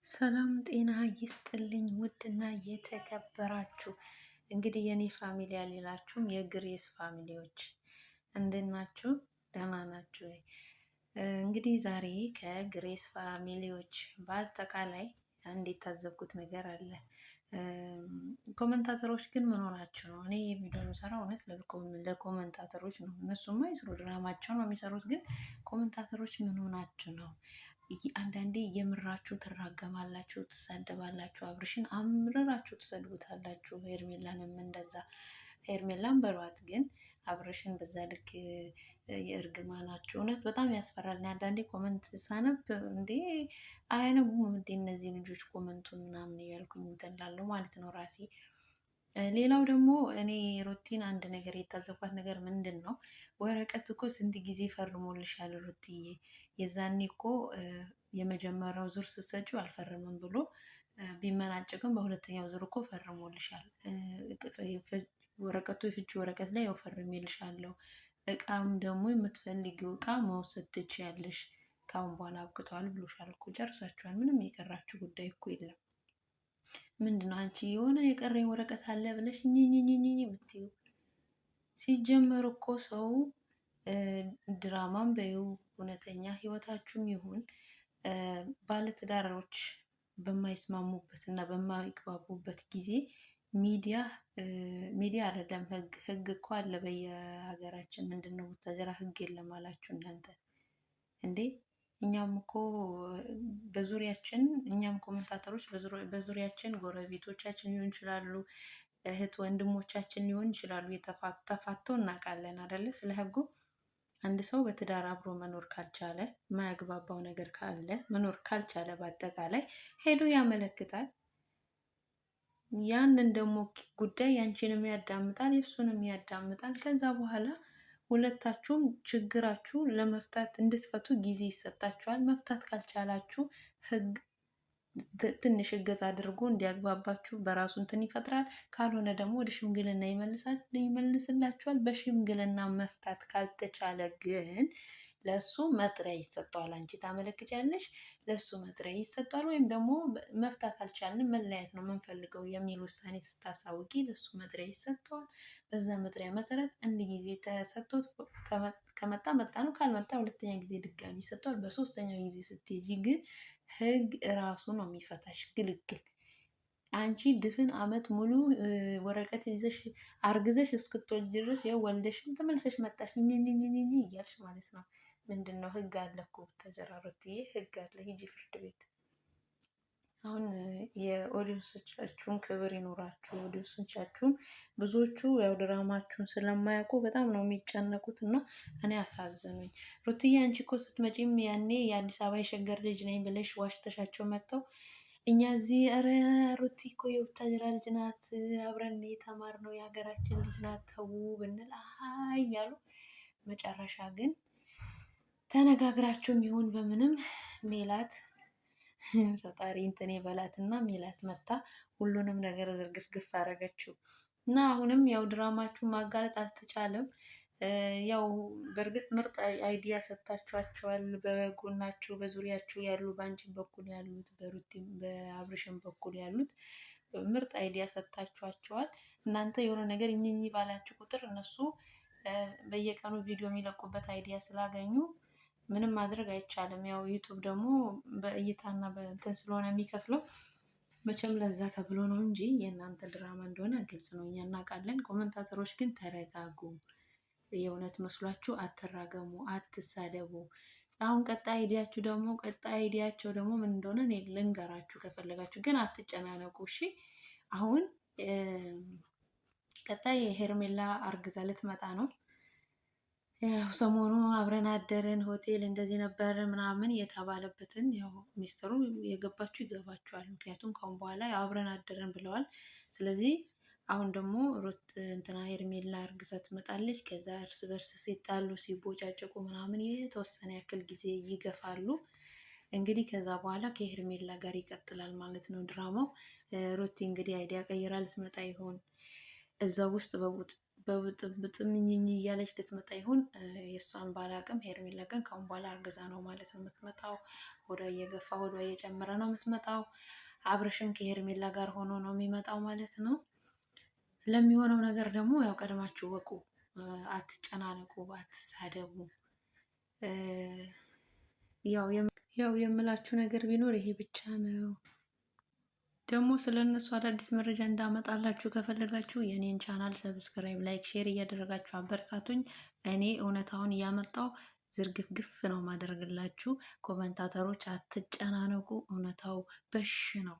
ሰላም ጤና ይስጥልኝ። ውድና የተከበራችሁ እንግዲህ የኔ family ያሌላችሁም የግሬስ family ዎች እንዴት ናችሁ? ደህና ናችሁ? እንግዲህ ዛሬ ከግሬስ family ዎች በአጠቃላይ አንድ የታዘብኩት ነገር አለ። commentator ኦች ግን ምን ሆናችሁ ነው? እኔ የቪዲዮ የምሰራው እውነት ለ commentator ኦች ነው። እነሱማ ይስሩ፣ ድራማቸው ነው የሚሰሩት። ግን commentator ኦች ምን ሆናችሁ ነው? አንዳንዴ የምራችሁ ትራገማላችሁ፣ ትሳደባላችሁ። አብርሽን አምርራችሁ ትሰድቡታላችሁ። ሄርሜላንም እንደዛ ሄርሜላን በሏት፣ ግን አብርሽን በዛ ልክ የእርግማናችሁ እውነት በጣም ያስፈራል። አንዳንዴ comment ሳነብ እንዴ አያነቡም እንዴ እነዚህ ልጆች comment ኡን ምናምን እያልኩኝ እንትን እላለሁ ማለት ነው ራሴ። ሌላው ደግሞ እኔ ሩቲን አንድ ነገር የታዘብኳት ነገር ምንድን ነው፣ ወረቀት እኮ ስንት ጊዜ ፈርሞልሻል ሩትዬ። የዛኔ እኮ የመጀመሪያው ዙር ስትሰጪው አልፈርምም ብሎ ቢመናጨቅም በሁለተኛው ዙር እኮ ፈርሞልሻል። ወረቀቱ የፍቺ ወረቀት ላይ ያው ፈርሜልሻለሁ፣ እቃም ደግሞ የምትፈልጊው እቃ መውሰድ ትችያለሽ፣ ከአሁን በኋላ አብቅተዋል ብሎሻል እኮ። ጨርሳችኋል። ምንም የቀራችሁ ጉዳይ እኮ የለም። ምንድነው አንቺ የሆነ የቀረኝ ወረቀት አለ ብለሽ ኝኝኝኝኝ የምትይው? ሲጀመር እኮ ሰው ድራማም በይው እውነተኛ ህይወታችሁም ይሁን ባለትዳሮች በማይስማሙበት እና በማይግባቡበት ጊዜ ሚዲያ ሚዲያ አይደለም ህግ ህግ እኮ አለ በየሀገራችን። ምንድነው ቡታጀራ ህግ የለም አላችሁ እናንተ እንዴ? እኛም እኮ በዙሪያችን እኛም commentator ኦች በዙሪያችን ጎረቤቶቻችን ሊሆን ይችላሉ፣ እህት ወንድሞቻችን ሊሆን ይችላሉ። ተፋተው እናውቃለን አደለ? ስለ ህጉ አንድ ሰው በትዳር አብሮ መኖር ካልቻለ፣ የማያግባባው ነገር ካለ መኖር ካልቻለ በአጠቃላይ ሄዶ ያመለክታል። ያንን ደግሞ ጉዳይ ያንቺንም ያዳምጣል፣ የእሱንም ያዳምጣል። ከዛ በኋላ ሁለታችሁም ችግራችሁ ለመፍታት እንድትፈቱ ጊዜ ይሰጣችኋል። መፍታት ካልቻላችሁ ህግ ትንሽ እገዛ አድርጎ እንዲያግባባችሁ በራሱ እንትን ይፈጥራል። ካልሆነ ደግሞ ወደ ሽምግልና ይመልሳል ይመልስላችኋል። በሽምግልና መፍታት ካልተቻለ ግን ለሱ መጥሪያ ይሰጠዋል። አንቺ ታመለክቻለሽ፣ ለሱ መጥሪያ ይሰጠዋል። ወይም ደግሞ መፍታት አልቻልንም መለያየት ነው የምንፈልገው የሚል ውሳኔ ስታሳውቂ ለሱ መጥሪያ ይሰጠዋል። በዛ መጥሪያ መሰረት አንድ ጊዜ ተሰጥቶት ከመጣ መጣ ነው፣ ካልመጣ ሁለተኛ ጊዜ ድጋሚ ይሰጠዋል። በሶስተኛው ጊዜ ስትሄጂ ግን ህግ እራሱ ነው የሚፈታሽ ግልግል አንቺ ድፍን አመት ሙሉ ወረቀት ይዘሽ አርግዘሽ እስክትወልጂ ድረስ ያው ወልደሽም ተመልሰሽ መጣሽ ኝኝኝኝኝ እያልሽ ማለት ነው። ምንድን ነው ህግ አለ እኮ ተዘራሮትዬ፣ ህግ አለ። ሂጂ ፍርድ ቤት። አሁን የ audience ኦቻችሁን ክብር ይኖራችሁ። audience ኦቻችሁን ብዙዎቹ ያው ድራማችሁን ስለማያውቁ በጣም ነው የሚጨነቁት እና እኔ አሳዘኑኝ። ሩትዬ አንቺ እኮ ስትመጪም ያኔ የአዲስ አበባ የሸገር ልጅ ነኝ ብለሽ ዋሽተሻቸው መጥተው እኛ እዚህ ኧረ ሩቲ እኮ የቡታጅራ ልጅ ናት፣ አብረን የተማርነው የሀገራችን ልጅ ናት ተው ብንል አይ እያሉ መጨረሻ ግን ተነጋግራችሁም ይሁን በምንም ሜላት ፈጣሪ እንትን የበላትና ሜላት መታ ሁሉንም ነገር ዝርግፍግፍ አደረገችው። እና አሁንም ያው ድራማችሁ ማጋለጥ አልተቻለም። ያው በእርግጥ ምርጥ idea ሰጥታችኋቸዋል። በጎናችሁ በዙሪያችሁ ያሉ በአንቺን በኩል ያሉት በሩቲም በአብርሽን በኩል ያሉት ምርጥ idea ሰጥታችኋቸዋል። እናንተ የሆነ ነገር እኝኝ ባላችሁ ቁጥር እነሱ በየቀኑ ቪዲዮ የሚለቁበት idea ስላገኙ ምንም ማድረግ አይቻልም። ያው ዩቱብ ደግሞ በእይታና በእንትን ስለሆነ የሚከፍለው መቼም ለዛ ተብሎ ነው እንጂ የእናንተ ድራማ እንደሆነ ግልጽ ነው፣ እኛ እናውቃለን። commentator ኦች ግን ተረጋጉ። የእውነት መስሏችሁ አትራገሙ፣ አትሳደቡ። አሁን ቀጣይ idea ችሁ ደግሞ ቀጣይ idea ቸው ደግሞ ምን እንደሆነ እኔ ልንገራችሁ ከፈለጋችሁ፣ ግን አትጨናነቁ እሺ። አሁን ቀጣይ ሄርሜላ አርግዛ ልትመጣ ነው። ያው ሰሞኑ አብረን አደርን ሆቴል እንደዚህ ነበር ምናምን የተባለበትን ያው ሚስጥሩ የገባችሁ ይገባችኋል። ምክንያቱም ካሁን በኋላ ያው አብረን አደርን ብለዋል። ስለዚህ አሁን ደግሞ ሩት እንትና ሄርሜላ አርግዛ ትመጣለች። ከዛ እርስ በርስ ሲጣሉ ሲቦጫጨቁ ምናምን የተወሰነ ያክል ጊዜ ይገፋሉ። እንግዲህ ከዛ በኋላ ከሄርሜላ ጋር ይቀጥላል ማለት ነው ድራማው። ሩቲ እንግዲህ idea ቀይራ ልትመጣ ይሆን? እዛ ውስጥ በብጥብጥ ምኝኝ እያለች ልትመጣ ይሁን የእሷን ባላቅም፣ ሄርሜላ ግን ከአሁን በኋላ አርግዛ ነው ማለት ነው የምትመጣው። ሆዷ እየገፋ ሆዷ እየጨመረ ነው የምትመጣው። አብርሽም ከሄርሜላ ጋር ሆኖ ነው የሚመጣው ማለት ነው። ለሚሆነው ነገር ደግሞ ያው ቀድማችሁ ወቁ። አትጨናነቁ፣ አትሳደቡ። ያው የምላችሁ ነገር ቢኖር ይሄ ብቻ ነው። ደግሞ ስለ እነሱ አዳዲስ መረጃ እንዳመጣላችሁ ከፈለጋችሁ የኔን channel subscribe፣ like፣ share እያደረጋችሁ አበረታቱኝ። እኔ እውነታውን እያመጣው ዝርግፍግፍ ነው ማደርግላችሁ። commentator ኦች አትጨናነቁ፣ እውነታው በሽ ነው።